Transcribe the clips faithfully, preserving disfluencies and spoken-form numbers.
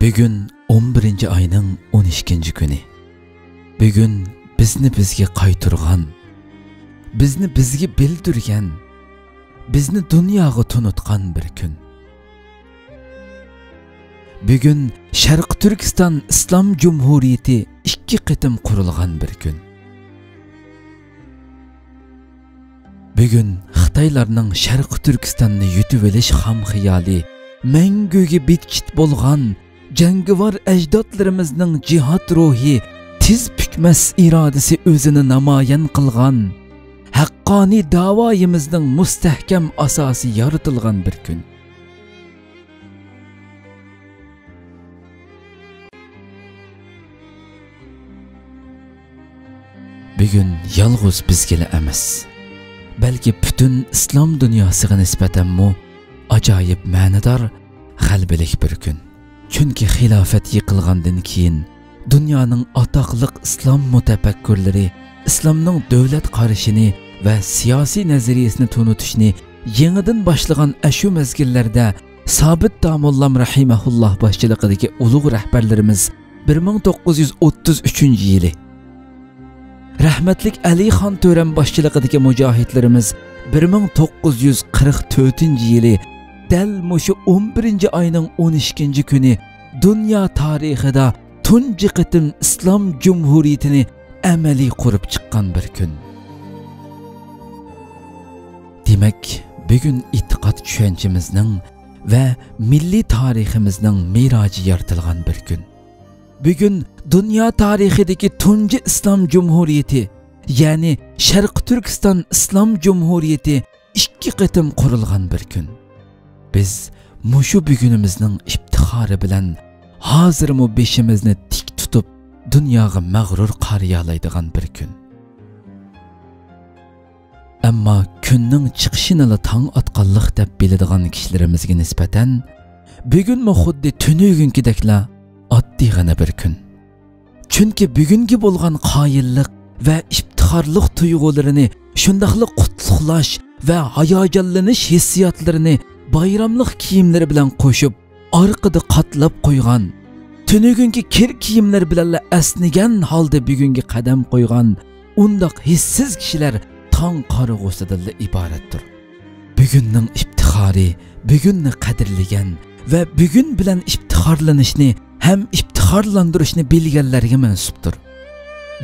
بۈگۈن ئون بىرىنچى ئاينىڭ ئون ئىككىنچى كۈنى. بۈگۈن بىزنى بىزگە قايتۇرغان، بىزنى بىزگە بىلدۈرگەن، بىزنى دۇنياغا تونۇتقان بىر كۈن. بۈگۈن شەرقىي تۈركىستان ئىسلام جۇمھۇرىيىتى ئىككى قېتىم قۇرۇلغان بىر كۈن. بۈگۈن خىتايلارنىڭ شەرقىي تۈركىستاننى يۇتۇۋېلىش خام خىيالى، مەڭگۈگە بىتچىت بولغان جەڭگىۋار ئەجدادلىرىمىزنىڭ جىھاد روھى، تىز پۈكمەس ئىرادىسى ئۆزىنى نامايان قىلغان، ھەققانىي داۋايىمىزنىڭ مۇستەھكەم ئاساسى يارىتىلغان بىر كۈن. بۈگۈن يالغۇز بىزگىلا ئەمەس، بەلكى پۈتۈن ئىسلام دۇنياسىغا نىسبەتەنمۇ ئاجايىپ مەنىدار، غەلىبىلىك بىر كۈن. چۈنكى خىلاپەت يىقىلغاندىن كېيىن، دۇنيانىڭ ئاتاقلىق ئىسلام مۇتەپەككۇرلىرى ئىسلامنىڭ دۆلەت قارىشىنى ۋە سىياسىي نەزەرىيىسىنى تونۇتۇشنى يېڭىدىن باشلىغان ئەشۇ مەزگىللەردە، سابىت داموللام رەھىمەھۇللاھ باشچىلىقىدىكى ئۇلۇغ رەھبەرلىرىمىز بىر مىڭ توققۇز يۈز ئوتتۇز ئۈچىنچى يىلى، رەھمەتلىك ئەلىخان تۆرەم باشچىلىقىدىكى مۇجاھىدلىرىمىز بىر مىڭ توققۇز يۈز قىرىق تۆتىنچى يىلى دەل مۇشۇ ئون بىرىنچى ئاينىڭ ئون ئىككىنچى كۈنى دۇنيا تارىخىدا تۇنجى قېتىم ئىسلام جۇمھۇرىيىتىنى ئەمەلىي قۇرۇپ چىققان بىر كۈن. دېمەك، بۈگۈن ئېتىقاد چۈشەنچىمىزنىڭ ۋە مىللىي تارىخىمىزنىڭ مىراجى يارىتىلغان بىر كۈن. بۈگۈن دۇنيا تارىخىدىكى تۇنجى ئىسلام جۇمھۇرىيىتى، يەنى شەرقىي تۈركىستان ئىسلام جۇمھۇرىيىتى ئىككى قېتىم قۇرۇلغان بىر كۈن. بىز مۇشۇ بۈگۈنىمىزنىڭ ئىپتىخارى بىلەن ھازىرمۇ بېشىمىزنى تىك تۇتۇپ، دۇنياغا مەغرۇر قارىيالايدىغان بىر كۈن. ئەمما كۈننىڭ چىقىشىنىلا تاڭ ئاتقانلىق دەپ بىلىدىغان كىشىلىرىمىزگە نىسبەتەن، بۈگۈنمۇ خۇددى تۈنۈگۈنكىدەكلا ئاددىيغىنە بىر كۈن. چۈنكى بۈگۈنگە بولغان قايىللىق ۋە ئىپتىخارلىق تۇيغۇلىرىنى، شۇنداقلا قۇتلۇقلاش ۋە ھاياجانلىنىش ھېسسىياتلىرىنى بايراملىق كىيىملىرى بىلەن قوشۇپ، ئارقىدا قاتلاپ قويغان، تۈنۈگۈنكى كىر كىيىملىرى بىلەنلا ئەسنىگەن ھالدا بۈگۈنگە قەدەم قويغان ئۇنداق ھېسسىز كىشىلەر تاڭ قارىغۇسىدىنلا ئىبارەتتۇر. بۈگۈننىڭ ئىپتىخارى، بۈگۈننى قەدىرلىگەن ۋە بۈگۈن بىلەن ئىپتىخارلىنىشنى ھەم ئىپتىخارلاندۇرۇشنى بىلگەنلەرگە مەنسۇپتۇر.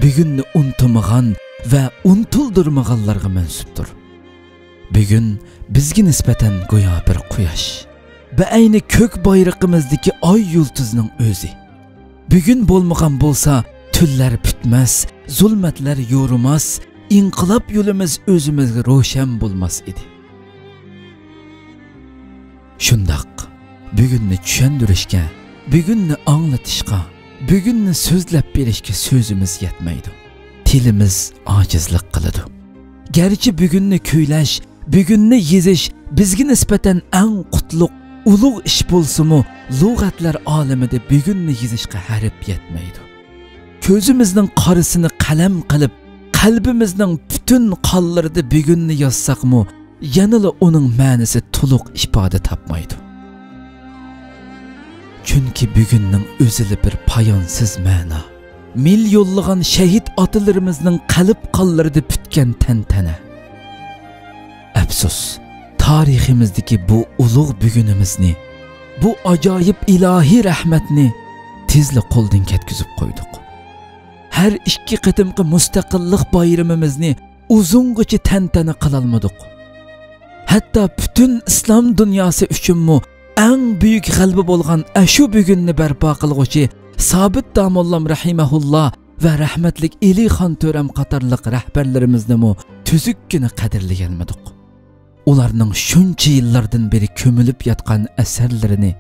بۈگۈننى ئۇنتۇمىغان ۋە ئۇنتۇلدۇرمىغانلارغا مەنسۇپتۇر. بۈگۈن بىزگە نىسبەتەن گويا بىر قۇياش، بەئەينى كۆك بايرىقىمىزدىكى ئاي يۇلتۇزنىڭ ئۆزى. بۈگۈن بولمىغان بولسا، تۈنلەر پۈتمەس، زۇلمەتلەر يورۇماس، ئىنقىلاب يولىمىز ئۆزىمىزگە روشەن بولماس ئىدى. شۇنداق، بۈگۈننى چۈشەندۈرۈشكە، بۈگۈننى ئاڭلىتىشقا، بۈگۈننى سۆزلەپ بېرىشكە سۆزىمىز يەتمەيدۇ. تىلىمىز ئاجىزلىق قىلىدۇ. گەرچە بۈگۈننى كۈيلەش، بۈگۈننى يېزىش بىزگە نىسبەتەن ئەڭ قۇتلۇق، ئۇلۇغ ئىش بولسىمۇ، لۇغەتلەر ئالىمىدە بۈگۈننى يېزىشقا ھەرپ يەتمەيدۇ. كۆزىمىزنىڭ قارىسىنى قەلەم قىلىپ، قەلبىمىزنىڭ پۈتۈن قانلىرىدا بۈگۈننى يازساقمۇ، يەنىلا ئۇنىڭ مەنىسى تولۇق ئىپادە تاپمايدۇ. چۈنكى بۈگۈننىڭ ئۆزىلا بىر پايانسىز مەنا. مىليونلىغان شەھىت ئاتىلىرىمىزنىڭ قەلب قانلىرىدا پۈتكەن تەنتەنە. ئەپسۇس، تارىخىمىزدىكى بۇ ئۇلۇغ بۈگۈنىمىزنى، بۇ ئاجايىپ ئىلاھىي رەھمەتنى تېزلا قولدىن كەتكۈزۈپ قويدۇق. ھەر ئىككى قېتىمقى مۇستەقىللىق بايرىمىمىزنى ئۇزۇنغىچە تەنتەنە قىلالمىدۇق. ھەتتا پۈتۈن ئىسلام دۇنياسى ئۈچۈنمۇ ئەڭ بۈيۈك غەلىبە بولغان ئەشۇ بۈگۈننى بەرپا قىلغۇچى سابىت داموللام رەھىمەھۇللا ۋە رەھمەتلىك ئېلىخان تۆرەم قاتارلىق رەھبەرلىرىمىزنىمۇ تۈزۈككىنە قەدىرلىيەلمىدۇق. ئۇلارنىڭ شۇنچە يىللاردىن بېرى كۆمۈلۈپ ياتقان ئەسەرلىرىنى،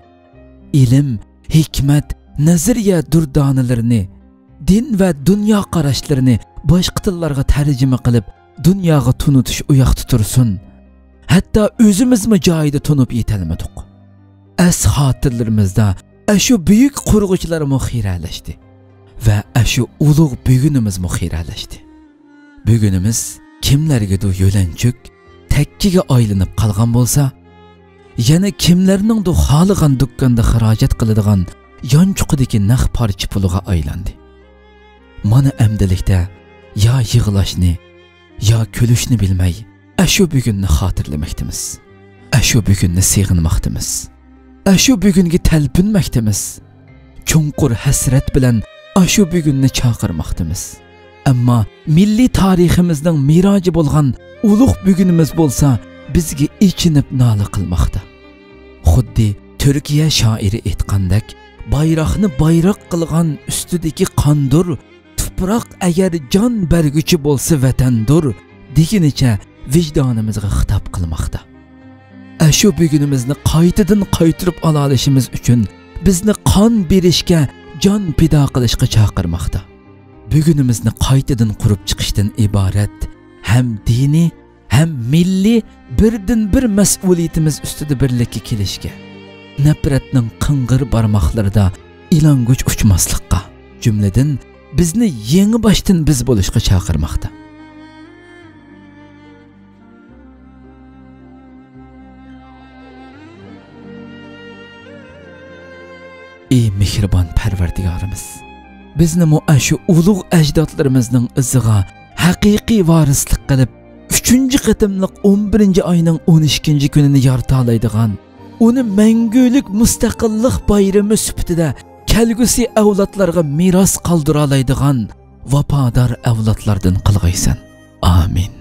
ئىلىم، ھېكمەت، نەزەرىيە دۇردانىلىرىنى، دىن ۋە دۇنيا قاراشلىرىنى باشقا تىللارغا تەرجىمە قىلىپ، دۇنياغا تونۇتۇش ئۇياقتا تۇرسۇن، ھەتتا ئۆزىمىزمۇ جايىدا تونۇپ يېتەلمىدۇق. ئەس-خاتىرىلىرىمىزدە ئەشۇ بۈيۈك قۇرغۇچىلارمۇ خىرەلەشتى ۋە ئەشۇ ئۇلۇغ بۈگۈنىمىزمۇ خىرەلەشتى. بۈگۈنىمىز كىملەرگىدۇر يۆلەنچۈك، تەككىگە ئايلىنىپ قالغان بولسا، يەنە كىملەرنىڭدۇر خالىغان دۇكاندا خىراجەت قىلىدىغان يانچۇقىدىكى نەق پارچە پۇلىغا ئايلاندى. مانا ئەمدىلىكتە يا يىغلاشنى، يا كۈلۈشنى بىلمەي، ئاشۇ بۈگۈننى خاتىرىلىمەكتىمىز. ئاشۇ بۈگۈننى سېغىنماقتىمىز. ئاشۇ بۈگۈنگە تەلپۈنمەكتىمىز. چوڭقۇر ھەسرەت بىلەن ئاشۇ بۈگۈننى چاقىرماقتىمىز. ئەمما مىللىي تارىخىمىزنىڭ مىراجى بولغان ئۇلۇغ بۈگۈنىمىز بولسا بىزگە ئېچىنىپ نالە قىلماقتا. خۇددى تۈركىيە شائىرى ئېيتقاندەك، بايراقنى بايراق قىلغان ئۈستىدىكى قاندۇر، تۇپراق ئەگەر جان بەرگۈچى بولسا ۋەتەندۇر، دېگىنىچە ۋىجدانىمىزغا خىتاب قىلماقتا. ئاشۇ بۈگۈنىمىزنى قايتىدىن قايتۇرۇپ ئالالىشىمىز ئۈچۈن بىزنى قان بېرىشكە، جان پىدا قىلىشقا چاقىرماقتا. بۈگۈنىمىزنى قايتىدىن قۇرۇپ چىقىشتىن ئىبارەت ھەم دىنىي، ھەم مىللىي بىردىنبىر مەسئۇلىيىتىمىز ئۈستىدە بىرلىككە كېلىشكە، نەپرەتنىڭ قىڭغىر بارماقلىرىدا ئىلانگۈچ ئۇچماسلىققا، جۈملىدىن بىزنى يېڭى باشتىن بىز بولۇشقا چاقىرماقتا. ئى مېھرىبان پەرۋەردىگارىمىز، بىزنىمۇ ئاشۇ ئۇلۇغ ئەجدادلىرىمىزنىڭ ئىزىغا ھەقىقىي ۋارىسلىق قىلىپ، ئۈچىنچى قېتىملىق ئون بىرىنچى ئاينىڭ ئون ئىككىنچى كۈنىنى يارىتالايدىغان، ئۇنى مەڭگۈلۈك مۇستەقىللىق بايرىمى سۈپىتىدە كەلگۈسى ئەۋلادلارغا مىراس قالدۇرالايدىغان ۋاپادار ئەۋلادلاردىن قىلغايسەن. ئامىن.